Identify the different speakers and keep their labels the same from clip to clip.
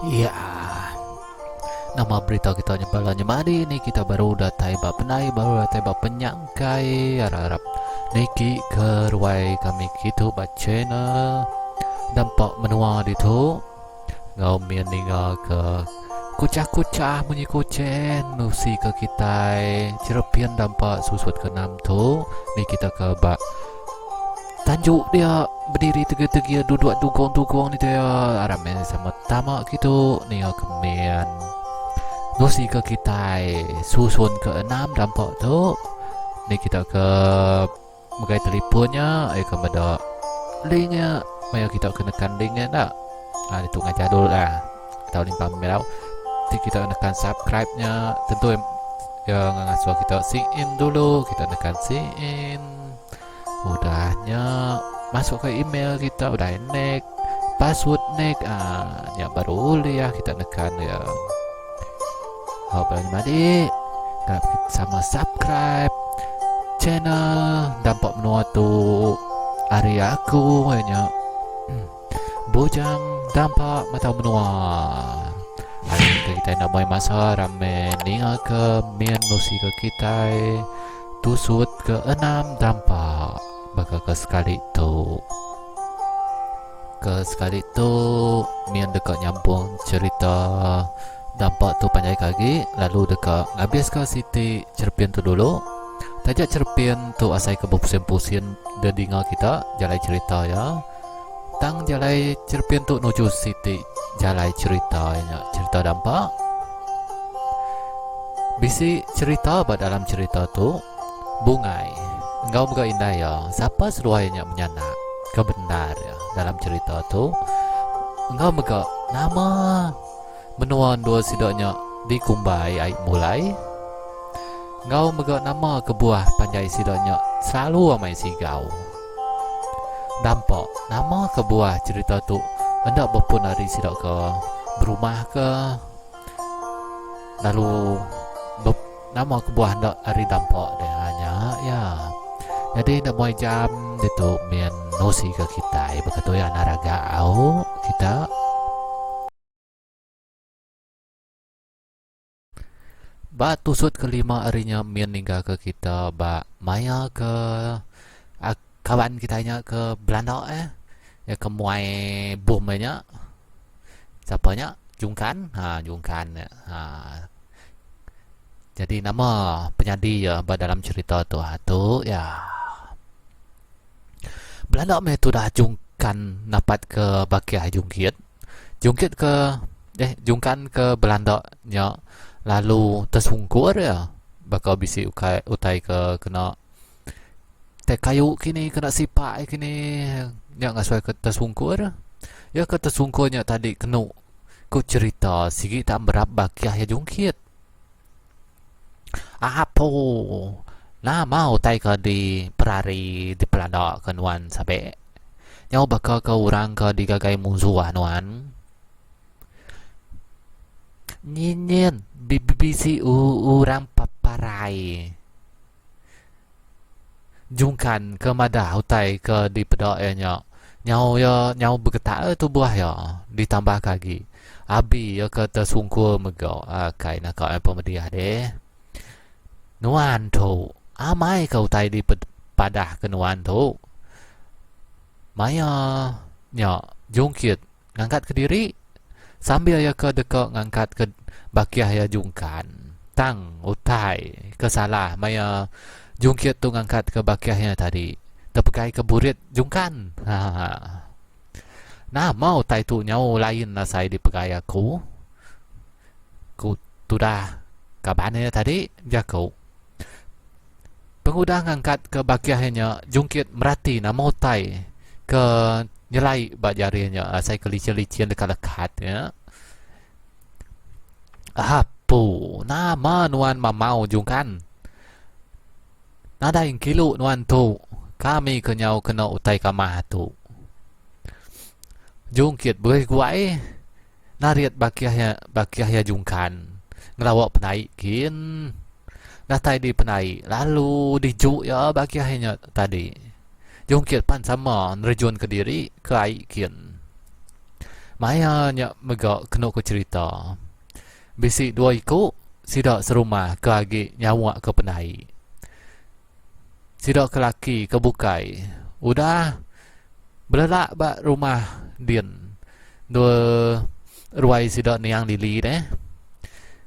Speaker 1: Iya. Nama berita kita nya bala nyemadi ni kita baru datai ba penai baru datai ba penyangkai arap-arap niki ke ruai kami kitu ba channel dampa menua ditu enggau min ninga ke kuchah-kuchah munyi kuchen nusi ke kitai cherepin dampa susut ke enam tu ni kita ke ba Tanju dia bediri tegir-tegir duduk dugong-dugong ni dia arap meh sama tama kitu ninga ke min nusi ke kitai susun ke enam dampa tu ni kita ke megai telefon nya ai ke meda link nya maya kita ke nekan link nya enda ha ditu ngajar dulu lah tau limpang meh tau ti kita nekan subscribe nya tentu iya ngasuh kita sign in dulu kita nekan sign in. Udah nya masuk ke email kita udah nek password nek ah nya baru ulih ah kita nekan ya. Hau bala nyemadi ngarap kita sama subscribe channel dampak menua tu ari aku nya Bujang dampak matau menua. Ari ke kitai enda muai masa rame ninga ke min nusi ke kitai. Tusut ke enam dampa baka ke sekali tu. Ke sekali tu min deka nyambung cherita dampa tu panjai ke agi lalu deka ngabiska siti cherepin tu dulu. Taja cherepin tu asai ke bepusin-pusin dedinga kita jalai cherita iya tang jalai cherepin tu nuju siti jalai cherita iya nya cherita dampa. Bisi cherita ba dalam cherita tu, Bungai enggau mega indai iya sapa seduai nya menyanak ke bendar iya dalam cherita tu enggau mega nama menua endur sida nya dikumbai ai mulai enggau mega nama kebuah panjai sida nya selalu amai sigau. Dampa nama kebuah cherita tu enda bepun ari sida ke berumah ke. Lalu nama kebuah enda ari dampa deh ha nya iya. Nyadi enda muai jam ditu min nusi ke kitai baka tu iya anak raga au kita. Ba tusut kelima ari nya min ninggal ke kita ba maya ke kaban kitai nya ke belanda eh iya ke muai bom nya. Sapa nya? Jungkan. Ha Jungkan nya. Ha jadi nama penyadi iya ba dalam cherita tu? Ha tu iya. Belanda meh tudah Jungkan napat ke bakih Jungkit. Jungkit ke eh Jungkan ke Belanda nya lalu tesungkur iya baka bisi ukai utai ke kena Tai kayu kini kena sipak kini nya ngasuh ke tesungkur. Ya ke tesungkur nya tadi kenu ku cerita sigi tak merap bakih ya jungkit. Apo nama utai ke di perari di pelanda ke nuan sabe. Nyau baka ke orang ke digagai munsuh nuan. Nyin nyin bisi orang paparai. Jungkan ke madah utai ke dipeda iya nya nyau iya nyau begetar tubuh iya ditambah ke agi abi iya ke tesungkur mega akai naka iya pemedih deh. Nuan tu amai ke utai dipadah ke nuan tu maya nya jungkit ngangkat kediri sambil iya ke deka ngangkat ke bakih iya jungkan. Tang utai ke salah maya jungkit tu ngangkat ke bakih iya tadi tepegai ke burit jungkan. Haha. Nama utai tu nyau lain asai dipegai aku? Ku tudah kaban iya tadi bejaku. Pengudah ngangkatka bakih iya nya, Jungkit merati nama utai ke nyelai ba jari iya nya asai ke licin-licin lekat-lekat nya. Apu, nama nuan mamau Jungkan? Nadai engkilu nuan tu, kami ke nyau kena utai kamah tu. Jungkit beriguai narit bakih iya bakih iya Jungkan ngelawa penai kin. Datai di penai lalu diju iya bakih iya nya tadi. Jungkit pan sama nerejun kediri ke ai kin. Maya nya mega kenu ku cherita. Bisi dua iku sida serumah ke agi nyawa ke pendai. Sida ke laki ke bukai udah belelak ba rumah din endur ruai sida niang Lily deh.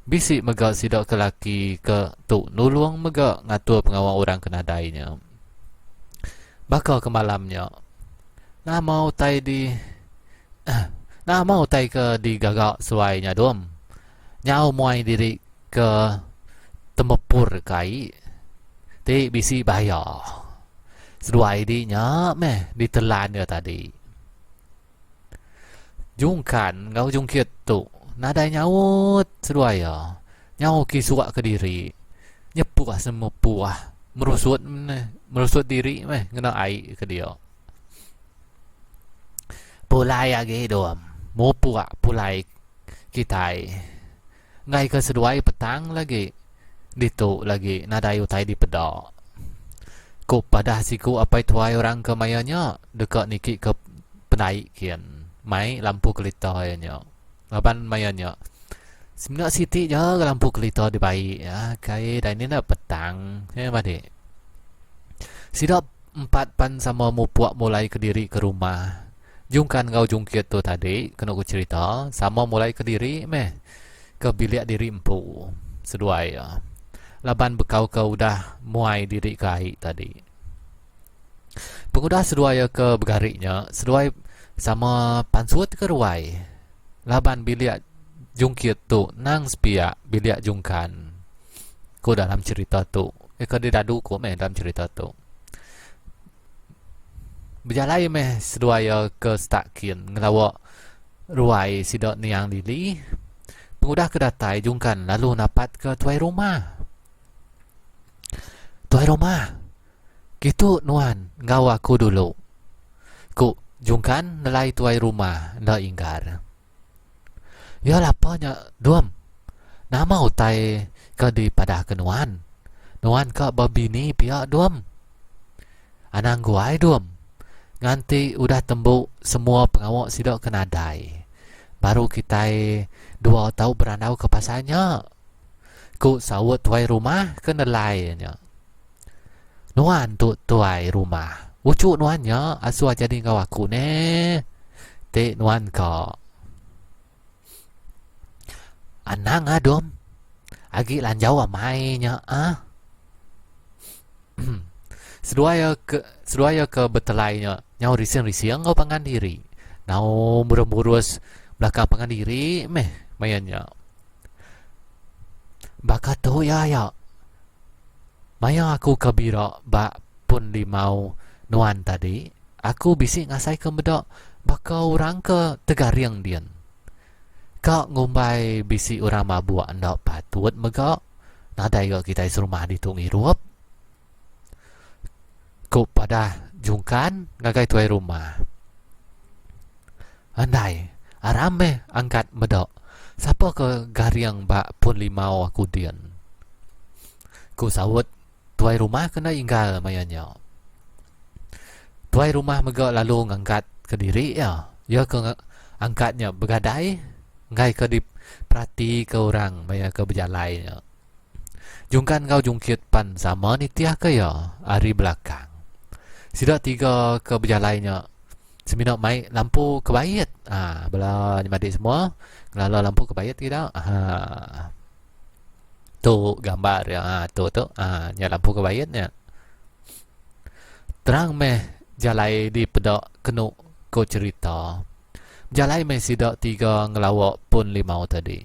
Speaker 1: Bisi mega sida ke laki ke tu nulung mega ngatur pengawa orang ke nadai nya. Baka ke malam nya nama utai di nama utai ke digaga seduai nya dom. Nyau muai diri ke temepur ke ai ti bisi bahaya. Seduai di nya meh ditelan iya tadi. Jungkan enggau Jungkit tu nadai nyaut seduai iya. Nyau kisuk kediri nyepuh semepuh merusut meh merusut diri meh ngena ai ke dia. Pulai agi dom mupuk pulai kitai. Enggai ke seduai petang lagi ditu lagi nadai utai dipeda. Ku padah siku apai tuai orang ke maya nya deka niki ke penai kin mai lampu kelita iya nya. Laban maya nya semina siti ja ga lampu kelita dibai iya kai dai enda petang iya madik. Sida empat pan sama mupuk mulai kediri ke rumah. Jungkan enggau Jungkit tu tadi kenu ku cherita sama mulai kediri meh ke bilik diri empu seduai iya laban bekau ke udah muai diri ke ai tadi. Pengudah seduai iya ke begari nya seduai sama pansut ke ruai laban bilik Jungkit tu nang sepiak bilik Jungkan ku dalam cherita tu. Eka didadu ku meh dalam cherita tu. Bejalai meh seduai iya ke setak kin ngelawa ruai sida niang Lily. Pengudah ke datai Jungkan lalu napatka tuai rumah. Tuai rumah, kitu nuan enggau aku dulu, ku Jungkan nelai tuai rumah enda inggar. Iya lapa nya dum. Nama utai ke dipadahka nuan? Nuan ka bebini pia dum. Anang guai dum. Nganti udah tembu semua pengawa sida ke nadai. Baru kitai dua tau berandau ke pasal nya. Ku saut tuai rumah ke nelai nya. Nuan tu tuai rumah. Uchu nuan nya asuh jadi enggau aku neh. Ti nuan ka. Anang ah dom. Agi lanjau amai nya ah. Seduai iya ke seduai iya ke betelai nya nyau rising-rising enggau pangan diri. Nyau murus-murus belakang pangan diri meh maya nya. Baka tu iya aya. Maya aku ke bira ba pun limau nuan tadi, aku bisi ngasaika meda baka orang ke tegaring din. Ka ngumbai bisi orang mabuk enda patut mega nadai ga kitai serumah ditu ngirup. Ku padah Jungkan ngagai tuai rumah. Andai, aram meh angkat meda sapa ke garing ba pun limau aku din. Ku saut tuai rumah ke enda inggal maya nya. Tuai rumah mega lalu ngangkat kediri iya. Iya ke angkat nya begadai enggai ke diperatika orang maya ke bejalai nya. Jungkan enggau Jungkit pan sama nitihka iya ari belakang. Sida tiga ke bejalai nya semina mai lampu kebait. Ha, bala nyemadik semua ngelala lampu kebait kita. Ha. Tu gambar iya. Ha, tu tu. Ha, nya lampu kebait nya. Terang meh jalai dipeda kenu ko cherita. Bejalai meh sida tiga ngelawa pun limau tadi.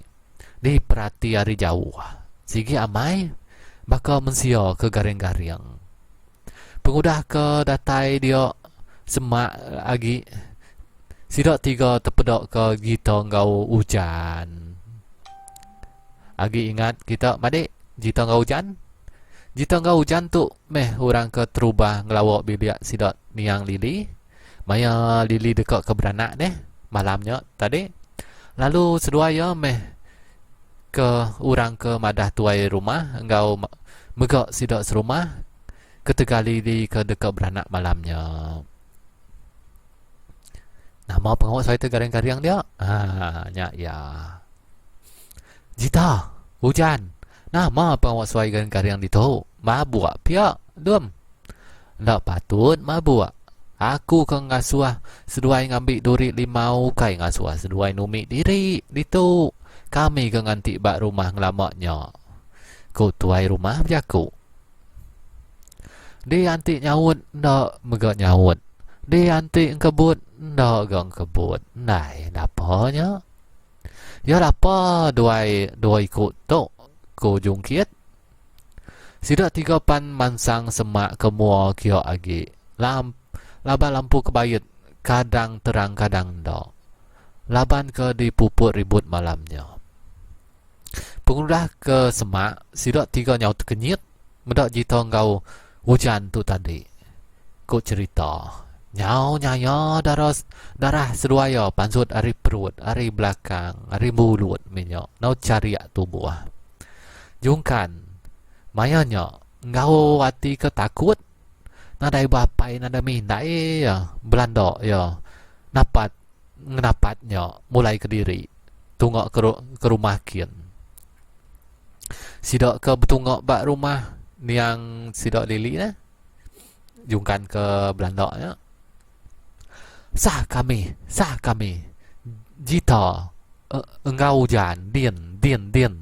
Speaker 1: Diperati ari jauh, sigi amai baka mensia ke garing-garing. Pengudah ke datai dia semak agi, sida tiga tepeda ke Gita enggau Ujan. Agi ingat kita madik Gita enggau Ujan? Gita enggau Ujan tu meh orang ke terubah ngelawa bilik sida niang Lily. Maya Lily deka ke beranak deh malam nya tadi lalu seduai iya meh ke orang ke madah tuai rumah enggau mega sida serumah ketegal Lily ke deka beranak malam nya. Nama pengawa seduai tu garing-garing dia? Ha nya iya. Jita, ujan. Nama pengawa seduai garing-garing ditu? Mabuk pia, Dum. Enda patut mabuk. Aku ke ngasuh seduai ngambi duri limau ukai ngasuh seduai numi diri ditu. Kami ke nganti ba rumah ngelama nya. Ku tuai rumah bejaku. Di anti nyaut enda mega nyaut. Di anti engkebut enda ga engkebut. Ndai napa nya. Ya lapa duai dua iku tu, ku Jungkit. Sida tiga pan mansang semak ke mua kiok agi. Lam laban lampu kebait kadang terang kadang enda. Laban ke dipuput ribut malam nya. Pengudah ke semak, sida tiga nyau tekenyit meda jita enggau ujan tu tadi. Ku cherita, nyau nyaya dara darah seduai iya pansut ari perut, ari belakang, ari mulut mih nya enggau charik tubuh. Jungkan, maya nya enggau ati ke takut nadai beapai nadai mih indai iya belanda iya napat ngenapat nya mulai kediri tunga ke ke rumah kin. Sida ke betunga ba rumah niang sida Lily neh jungkan ke belanda nya. Sah kami, sah kami jita enggau ujan din din din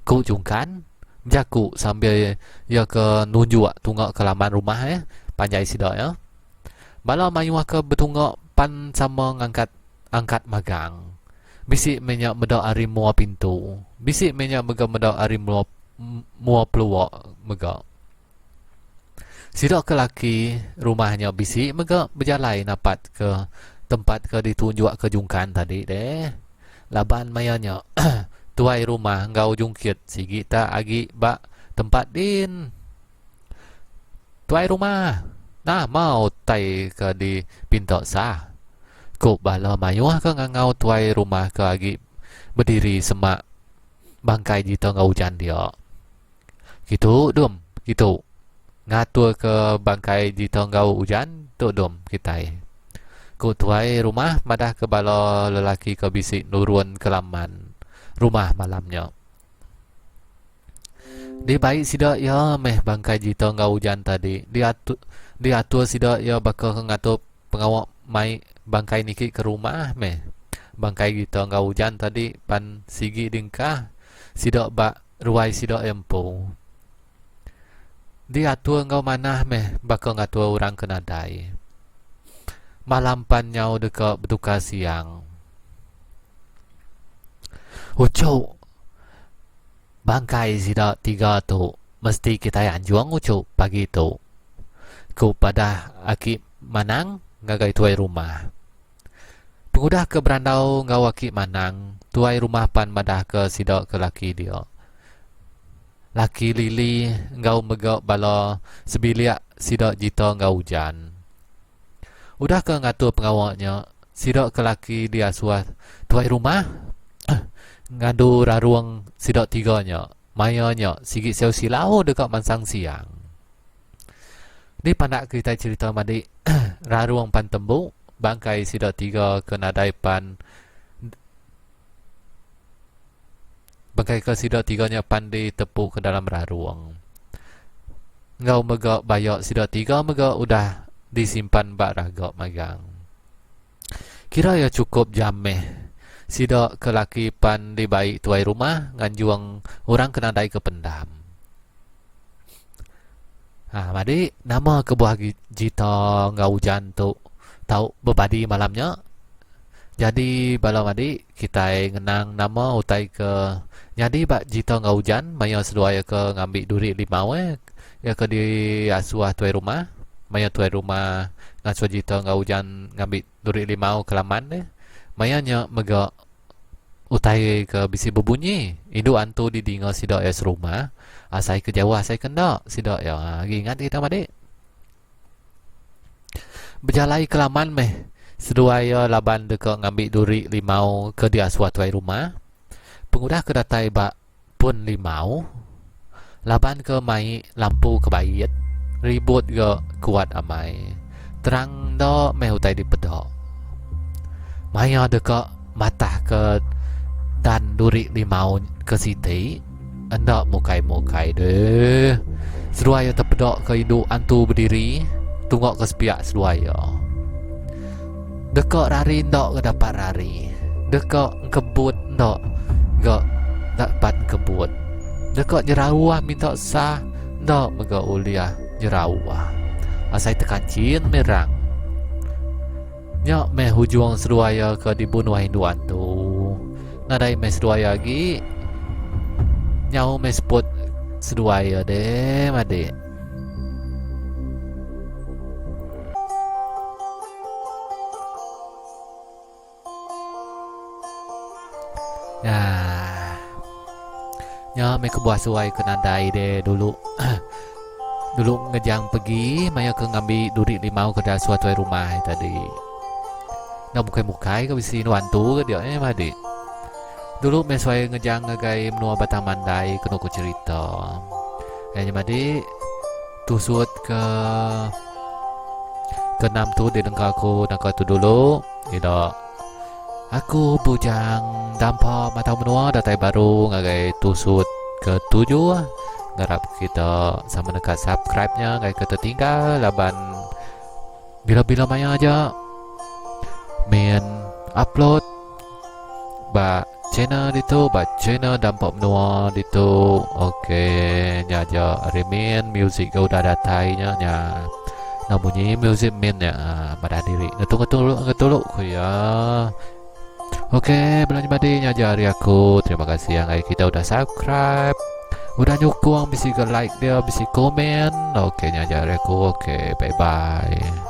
Speaker 1: ku jungkan bejaku sambil iya ke nunjuk tunga ke laman rumah eh panjai sida iya. Bala mayuh ke betunga pan sama ngangkat angkat magang. Bisi meh nya meda ari mua pintu. Bisi meh nya mega meda ari mua mua pelua mega. Sida ke laki rumah nya bisi mega bejalai napat ke tempat ke ditunjuk ke jungkan tadi deh. Laban maya nya tuai rumah enggau jungkit sigi tak agi ba tempat din. Tuai rumah, nama utai ke dipinta sah? Ku bala mayuh ke ngangau tuai rumah ke agi bediri semak bangkai jita enggau ujan dia. Kitu dum, kitu. Ngatur ke bangkai jita enggau ujan tu dum kitai. Ku tuai rumah madah ke bala lelaki ke bisi nurun ke laman rumah malam nya. Dibai sida iya meh bangkai jita enggau ujan tadi. Diatur diatur sida iya baka ke ngatur pengawa mai bangkai niki ke rumah meh. Bangkai jita enggau ujan tadi pan sigi dingkah sida ba ruai sida iya empu. Diatur enggau manah meh baka ngatur orang ke nadai. Malam pan nyau deka betukar siang. Uchu. Bangkai sida tiga tu mesti kitai anjung uchu pagi tu, ku padah aki Manang ngagai tuai rumah. Pengudah ke berandau enggau aki Manang, tuai rumah pan madahka sida ke laki dia. Laki Lily enggau mega bala sebilik sida jita enggau ujan. Udah ke ngatur pengawa nya, sida ke laki diasuh tuai rumah ngadu rarung sida tiga nya. Maya nya sigi siau silau deka mansang siang. Dipandak kitai cherita madi rarung pan tembu bangkai sida tiga ke nadai pan Bangkai ke sida tiga nya pan ditepu ke dalam rarung. Enggau mega baya sida tiga mega udah disimpan ba raga magang. Kira iya chukup jam meh. Sida ke laki pan dibai tuai rumah nganjung orang ke nadai ke pendam. Ha madi nama kebuah jita enggau ujan tu tau bebadi malam nya? Nyadi bala madi kitai ngenang nama utai ke nyadi ba jita enggau ujan maya seduai ke ngambi duri limau eh iya ke diasuh tuai rumah maya tuai rumah ngasuh jita enggau ujan ngambi duri limau ke laman deh. Maya nya mega utai ke bisi bebunyi indu antu didinga sida iya serumah asai ke jauh asai ke enda sida iya. Agi ingat kita madi. Bejalai ke laman meh seduai iya laban deka ngambi duri limau ke diasuh tuai rumah. Pengudah ke datai ba pun limau, laban ke mai lampu ke bait, ribut ga kuat amai. Terang enda meh utai dipeda. Maya deka matahka dan duri limau ke siti enda mukai-mukai deh. Seduai iya tepeda ke indu antu bediri tunga ke sepiak seduai iya. Deka rari enda ga dapat rari. Deka engkebut enda ga dapat engkebut. Deka nyerauh minta sah enda mega ulih nyerauh. Asai tekanchin meh rang. Nya meh ujung seduai iya ke dibunuh indu antu. Nadai meh seduai iya agi. Nyau meh seput seduai iya deh madik. Nya. Nya meh kebuah suai ke nadai deh dulu. Dulu ngejang pegi maya ke ngambi duri limau ke dasuh tuai rumah tadi. Enda mukai-mukai ke bisi indu antu ke dia eh madik. Dulu meh suai ngejang ngagai menua Batang Mandai kenu ku cherita. Nya nya madik tusut ke ke enam tu dilengka aku naka tu dulu ila aku bujang dampa matau menua datai baru ngagai tusut ke tujuh ngarap kita sama neka subscribe nya ngagai ke tetinggal laban bila-bila maya aja min upload ba channel ditu ba channel dampa menua ditu ok nya aja ari min music ke udah datai nya nya enda munyi music min nya madah diri ngetu ngetu ngetu ku iya ok bala nyadi nya aja ari aku terima kasih ngagai kita udah subscribe udah nyukung bisi ga like dia bisi komen ok nya aja ari aku ok bye bye.